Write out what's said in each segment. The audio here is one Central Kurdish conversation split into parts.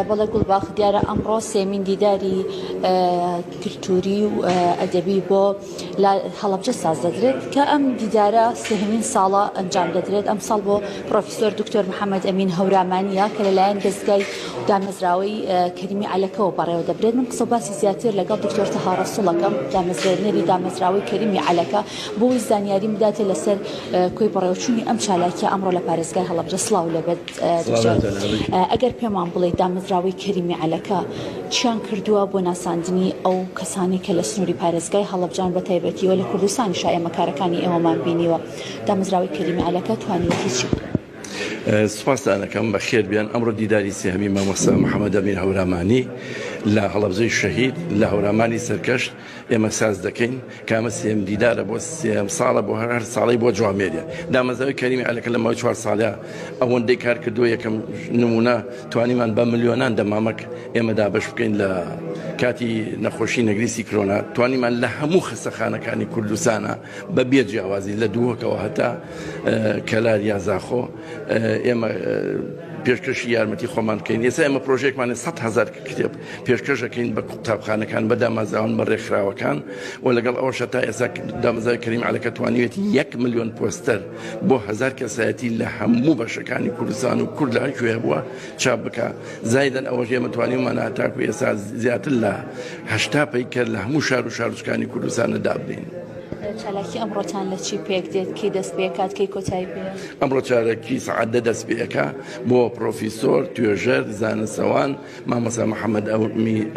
بەڵێ گوڵباخ دیارە ئەمڕۆ سێمین دیداری کللتوری و ئەدەبی بۆ لە هەڵەبجە ساز دەدرێت کە ئەم دیدارە سێهەمین ساڵە ئەنجام دەدرێت ئەم ساڵ بۆ پرۆفیسۆر دکتۆر محەممەد ئەمین هەورامانیە کە لەلایەن دەستگای دامەزراوەی کەریمی عەلەکەوە بەڕێوە دەبرێت من قسە باسی زیاتر لەگەڵ دکتۆر تەها ڕەسوڵەکەم دامەزرێنەری دامەزراوەی کەریمی عەلەکە بۆی زانیاریم بداتێ لەسەر کۆی بەڕێوەچوونی ئەم چالاکیە ئەمڕۆ لە پارێزگای هەڵەبجە سڵاو لەبێت ئەگەر پێمان بڵێ دامەزراوەی کەریمی عەلەکە چیان کردووە بۆ ناساندنی ئەو کەسانی کە لە سنووری پارێزگای هەڵەبجان بە تایبەتیوە لە کوردستانیشا ئێمە کارەکانی ئێوەمان بینیوە دامەزراوەی کەریمی عەلەکە توانیوەتی چی بکات؟ سوپاستان ئەکەم بەخێر بێن ئەمڕۆ دیداری سێهەمی مامۆستا محەممەد ئەمین هەورامانی لە هەڵەبجەی شەهید لە هەورامانی سەرکەشت ئێمە ساز دەکەین کە ئەمە سێم دیدارە بۆ سێم ساڵە بۆ هەر ساڵی بۆ جوامێریە دامەزراوی کەریمی عەلەکە لە ماوەی چوار ساڵە ئەوەندەی کار کردووە یەکەم نمونە توانیمان بە ملیۆنان دەمامک ئێمە دابەش بکەین لە کاتی نەخۆشی نەگریسی کرۆنا توانیمان لە هەموو خەستەخانەکانی کوردستانە بە بێ جیاوازی لە دووەکەوە هەتا کەلار یا زاخۆ ئێمە پێشکەشی یارمەتی خۆمان بکەین ئێستا ئێمە پرۆژێکمان 100 هزار کتێب پێشکەشەکەین بە قوتابخانەکان بە دامەزراوان بە ڕێکخراوەکان و لەگەڵ ئەوەشە تا ئێستا دامەزراوی کەریم عەلەکە توانیوێتی یەک ملیۆن پۆستەر بۆ هەزار کەسایەتی لە هەموو بەشەکانی کوردستان و کورد لە هەر کوێ هەبووە چاپ بکا زایدەن ئەوەش ئێمە توانیومانە هەتاکو ئێستا زیاتر لە 80 پەیکەر لە هەموو شار و شارۆچکانی کوردستانە دابنێین. چالاکی ئەمڕۆتان لە چی پێک دێت؟ کەی دەست پێکات؟ کەی کۆتایی پێ؟ ئەمڕۆ چالاکی سەعات دە دەست پێ ئەکا بۆ پرۆفیسۆر، توێژەر، زانستەوان، مامۆستا محەممەد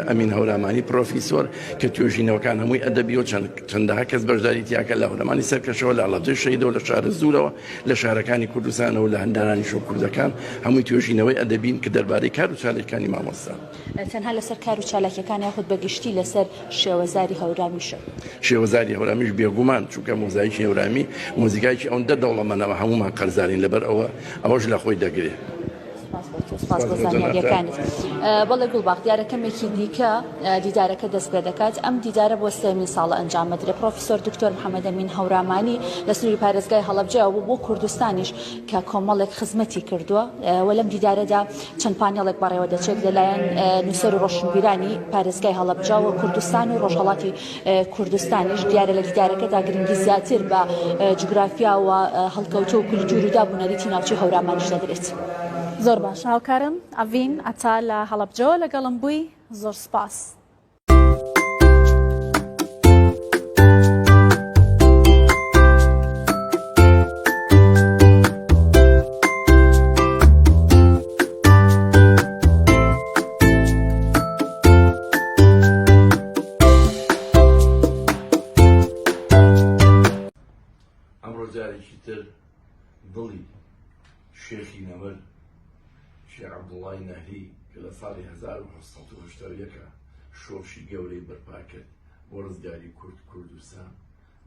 ئەمین هەورامانی پرۆفیسۆر کە توێژینەوەکان هەمووی ئەدەبی و چەندەها کەس بەشداری تیاکە لە هەورامانی سەرکەشەوە لە هەڵەبجەی شەهیدەوە لە شارەزوورەوە لە شارەکانی کوردستانەوە لە هەندەرانی شۆ کوردەکان هەمووی توێژینەوەی ئەدەبین کە دەربارەی کار و چالاکیەکانی مامۆستا. تەنها لەسەر کار و چالاکیەکان یاخود بە گشتی لەسەر شێوەزاری هەورامیشە؟ شێوەزاری هەورامیش بێگومان چونکە مۆزایکی هەورامی مۆزیکایکی ئەوەندە دەوڵەمەنەوە هەموومان قەرزارین لەبەر ئەوە ئەوەش لە خۆی دەگرێ. سپاس بۆ تۆ سپاس بۆ زانیاریەکانت. بەڵێ گوڵباخ دیارە کەمێکی دیکە دیدارەکە دەست پێ دەکات ئەم دیدارە بۆ سێمین ساڵە ئەنجام دەدرێت پرۆفیسۆر دکتۆر محەممەد ئەمین هەورامانی لە سنووری پارێزگای هەڵەبجە و بۆ کوردستانیش کە کۆمەڵێک خزمەتی کردووە و لەم دیدارەدا چەند پانێڵێک بەڕێوە دەچێت لەلایەن نووسەر و ڕۆشنبیرانی پارێزگای هەڵەبجە و کوردستان و ڕۆژهەڵاتی کوردستانیش دیارە لە دیدارەکەدا گرنگی زیاتر بە جوگرافیا و هەڵکەوتە و کولتوور و داب و نەریتی ناوچەی هەورامانیش دەدرێت. زۆر باشە هاوکارم ئەڤین عەتا لە هەڵەبجەوە لەگەڵم بووی زۆر سپاس. ئەمڕۆ جارێکی تر دڵی شێخی نەمر شێخ عەبدوڵڵای نەهری کە لە ساڵی 1970 شۆڕشی گەورەی بەرپا کرد بۆ ڕزگاری کورد کوردستان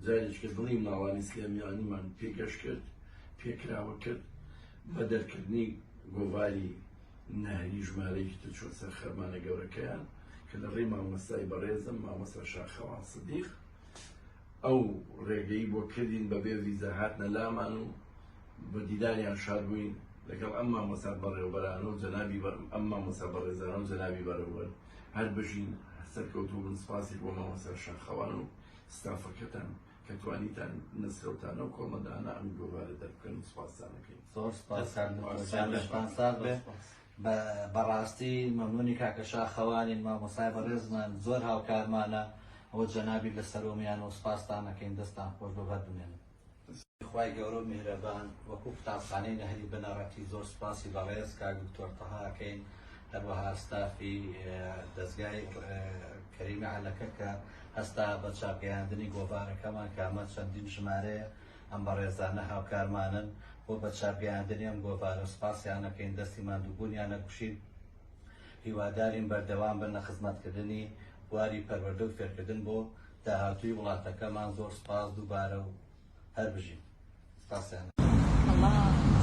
جارێکە دڵی مناڵانی سلێمانیمان پێگەش کرد پێکراوە کرد بە دەرکردنی گۆڤاری نەهری ژمارەیەکی تر چوە سەر خەرمانە گەورەکەیان کە لە ڕێی مامۆستای بەڕێزم مامۆستا شاخەوان سدیق ئەو ڕێگەی بۆ کردین بە بێ ڤیزا هاتنە لامان و بە دیداریان شاد بووین لەگەڵ ئەم مامۆستا بەڕێوبەرانە و جەنابی ئەم مامۆستا بەڕێزانە و جەنابی بەڕێوبەر هەر بژین سەرکەوتوو بن سپاسی بۆ مامۆستا شاخەوان و ستافەکەتان کە توانیتان نەسرەوتانە و کۆڵنەدانە ئەم گۆڤارە دەربکەن و سپاستان ئەکەین. زۆر سپاس کاک دکتۆر گیان لەشتان ساغ بێ بەڕاستی مەمنونی کاکە شاخەوانین مامۆستای بەڕێزمان زۆر هاوکارمانە ئەوە جەنابی لەسەرۆمیان و سپاستان ئەکەین دەستان خۆش بێ و هەر بمێنن. خوای گەورە و میهرەبان وەکو قوتابخانەی نەهری بنەڕەتی زۆر سوپاسی بەڕێز کاک دکتۆر تەها ئەکەین هەروەها ستافی دەزگای کەریمی عەلەکە کە هەستا بە چاپگەیاندنی گۆڤارەکەمان کە ئەمە چەندین ژمارەیە ئەم بەڕێزانە هاوکارمانن بۆ بە چاپگەیاندنی ئەم گۆڤارە سوپاسیان ئەکەین دەستی ماندووبوونیان ئەکوشین هیوادارین بەردەوام بن لە خزمەتکردنی بواری پەروەردە و فێرکردن بۆ داهاتووی وڵاتەکەمان زۆر سوپاس دووبارە و هەر بژین سپاسیان. ئەڵا.